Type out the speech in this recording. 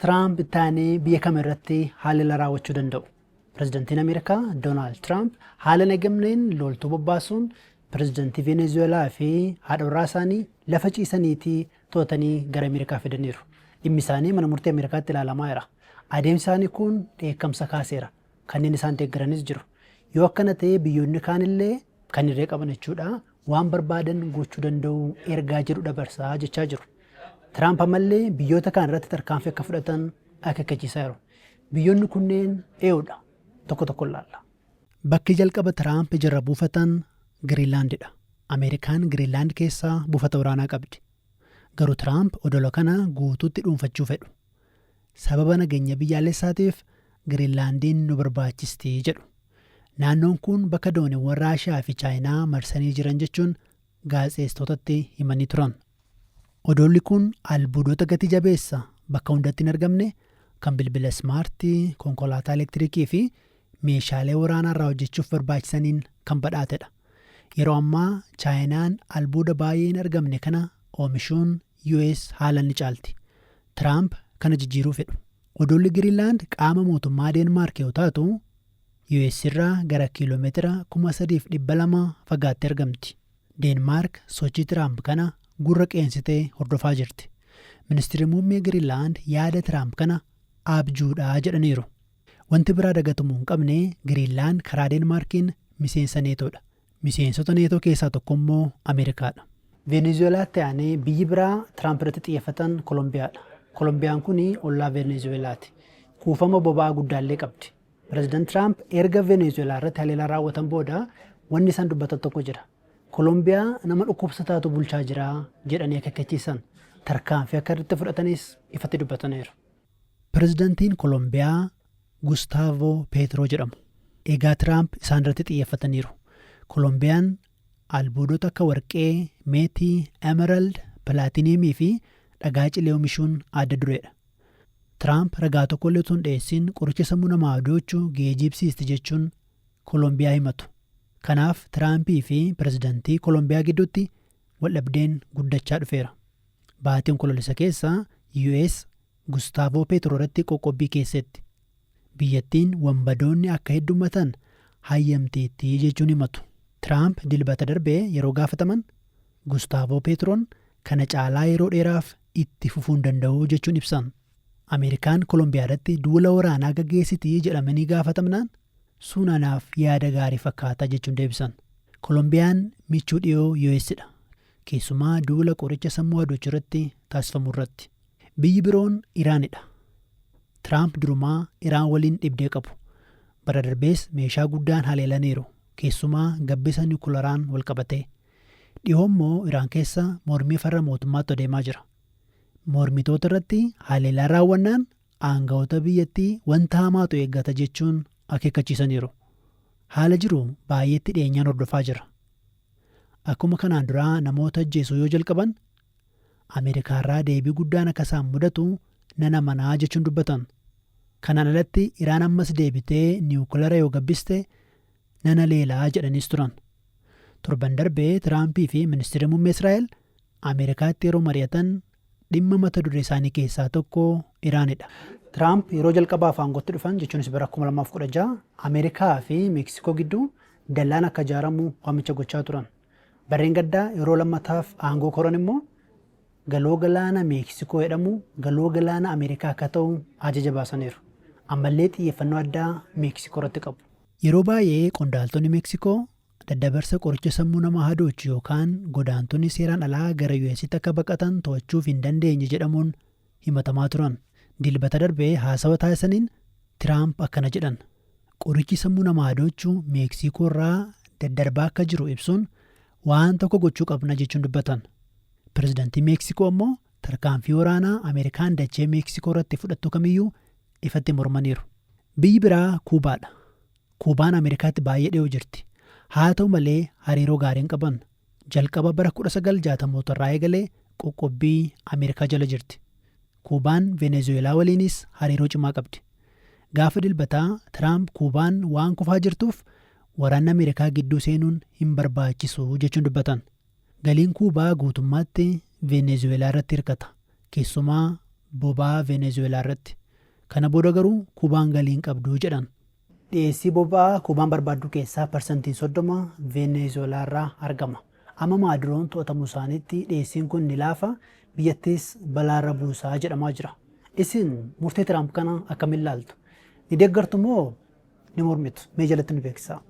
Tiraamp itti aanee biyya kam irratti haleellaa raawwachuu danda'u? Pireezidantiin Ameerikaa Doonaald Tiraamp haala hin eegamneen loltuu bobbaasuun pireezidantii Venezuelaa fi haadha warraa isaanii lafa ciisaniitii to'atanii gara Ameerikaa fidaniiru. Dhimmi isaanii mana murtii Ameerikaatti ilaalamaa jira. Adeemsi isaanii kun dheekkamsa kaaseera. Kanneen isaan deeggaranis jiru. Yoo akkana ta'e, biyyoonni kaanillee kan irree qaban jechuudha, waan barbaadan gochuu danda'u ergaa jedhu dabarsaa jechaa jiru. Tiraamp ammallee biyyoota kaan irratti tarkaanfii akka fudhatan akeekkachiisaa jiru. Biyyoonni kunneen eenyudha? Tokko tokko ilaalla. Bakki jalqaba Tiraamp ijarra buufatan Giriinlaandidha. Ameerikaan Giriinlaand keessaa buufata waraanaa qabdi. Garuu Tiraamp odola kana guutuutti dhuunfachuu fedhu. Sababa nageenya biyyaalessaatiif Giriinlaandiin nu barbaachisti jedhu. Naannoon kun bakka dooniiwwan Raashiyaa fi Chaayinaa marsanii jiran jechuun gaazexeessitootatti himanii turan. Odolli kun albuudota gati jabeessa bakka hundatti hin argamne kan bilbila ismaartii, konkolaataa elektiriikii fi meeshaalee waraanaa irraa hojjechuuf barbaachisaniin kan badhaatedha. Yeroo ammaa Chaayinaan albuuda baay'ee hin argamne kana oomishuun US haalaan ni caalti. Tiraamp kana jijjiiruu fedhu. Odolli Giriinlaand qaama mootummaa Deenmaark yoo taatu, US irraa gara kiiloomeetira 3,200 fagaattee argamti. Deenmaark sochii Tiraamp kana gurra qeensitee hordofaa jirti. Ministeerri muummee Giriinlaand yaada Tiraamp kana abjuudhaa jedhaniiru. Wanti biraa dagatamuu hin qabne, Giriinlaand karaa Deenmaarkiin miseensa Neetoodha. Miseensota Neetoo keessaa tokko immoo Ameerikaadha. Venezuelaatti aanee biyyi biraa Tiraamp irratti xiyyeeffatan Kolombiyaadha. Kolombiyaan kun ollaa Venezuelaati. Kuufama boba'aa guddaallee qabdi. Pireezidaant Tiraamp erga Venezuelaa irratti haleellaa raawwatan booda wanni isaan dubbatan tokko jira. Kolombiyaa nama dhukkubsataatu bulchaa jira jedhanii akeekkachiisan. Tarkaanfii akka irratti fudhatanis ifatti dubbataniiru. Pireezidaantiin Kolombiyaa Gustaavo Peetroo jedhamu. Egaa Tiraamp isaan irratti xiyyeeffataniiru. Kolombiyaan albuudota akka warqee, meetii, emerald, pilaatiniimii fi dhagaa cilee oomishuun adda dureedha. Tiraamp ragaa tokko illee utuu hin dhiyeessin qoricha sammuu namaa hadoochu geejibsiisti jechuun Kolombiyaa himatu. Kanaaf Tiraampii fi pireezidaantii Kolombiyaa gidduutti waldhabdeen guddachaa dhufeera. Baatii Onkoloolessa keessa US Gustaavoo Peetroo irratti qoqqobbii keessetti. Biyyattiin wanbadoonni akka heddummatan hayyamteetti jechuun himatu. Tiraamp Dilbata darbee yeroo gaafataman, Gustaavoo Peetroon kana caalaa yeroo dheeraaf itti fufuu hin danda'u jechuun ibsan. Ameerikaan Kolombiyaa irratti duula waraanaa gaggeessitii jedhamanii gaafatamnaan, sun anaaf yaada gaarii fakkaata jechuun deebisan. Kolombiyaan michuu dhiyoo USdha. Keessumaa duula qoricha sammuu hadoochuu irratti taasifamu irratti. Biyyi biroon Iraanidha. Tiraamp durumaa Iraan waliin dhibdee qabu. Bara darbees meeshaa guddaan haleelaniiru. Keessumaa gabbisa niwukilaraan walqabatee. Dhihoo immoo Iraan keessa mormii farra mootummaatu adeemaa jira. Mormitoota irratti haleellaa raawwannaan aanga'oota biyyattii wanta hamaatu eeggata jechuun akeekkachiisaniiru. Haala jiru baay'eetti dhiyeenyaan hordofaa jira. Akkuma kanaan duraa namoota ajjeesuu yoo jalqaban, Ameerikaarraa deebii guddaan akka isaan mudatu nan amanaa jechuun dubbatan. Kanaan alatti Iraan ammas deebitee niwukilara yoo gabbiste nan haleelaa jedhaniis turan. Torban darbee Tiraampii fi ministeerri muummee Israa'el Ameerikaatti yeroo mari'atan dhimma mata duree isaanii keessaa tokko Iraanidha. Tiraamp yeroo jalqabaaf aangootti dhufan, jechuunis bara 2016, Ameerikaa fi Meeksikoo gidduu dallaan akka ijaaramu waamicha gochaa turan. Barreen gaddaa yeroo lammataaf aangoo koran immoo galoo galaana Meeksikoo jedhamu galoo galaana Ameerikaa akka ta'u ajaja baasaniiru. Ammallee xiyyeeffannoo addaa Meeksikoo irratti qabu. Yeroo baay'ee qondaaltonni Meeksikoo daddabarsa qoricha sammuu namaa hadoochu yookaan godaantonni seeraan alaa gara US'tti akka baqatan to'achuuf hin dandeenye jedhamuun himatamaa turan. Dilbata darbee haasawa taasisaniin Tiraamp akkana jedhan. Qorichi sammuu namaa hadoochu Meeksikoo irraa daddarbaa akka jiru ibsuun waan tokko gochuu qabna jechuun dubbatan. Pireezidantiin Meeksikoo immoo tarkaanfii waraanaa Ameerikaan dachee Meeksikoo irratti fudhattu kamiyyuu ifatti mormaniiru. Biyyi biraa Kuubaadha. Kuubaan Ameerikaatti baay'ee dhiyoo jirti. Haa ta'u malee hariiroo gaarii hin qaban. Jalqaba bara 1960moota irraa eegalee qoqqobbii Ameerikaa jala jirti. Kuubaan Venezuweelaa waliinis hariiroo cimaa qabdi. Gaafa Dilbataa Tiraamp Kuubaan waan kufaa jirtuuf waraanni Ameerikaa gidduu seenuun hin barbaachisu jechuun dubbatan. Galiin Kuubaa guutummaatti Venezuweelaa irratti hirkata. Keessumaa boba'aa Venezuelaa irratti. Kana booda garuu Kuubaan galii hin qabdu jedhan. Dhiyeessii boba'aa Kuubaan barbaaddu keessaa 30% Venezuelaa irraa argama. Amma Maaduroon to'atamuu isaaniitti dhiyeessiin kun ni laafa, biyyattis balaarra buusaa jedhamaa jira. Isin murtee Tiraamp kana akkamiin ilaaltu? Ni deeggartu moo ni mormitu? Mee jalatti nu beeksisaa.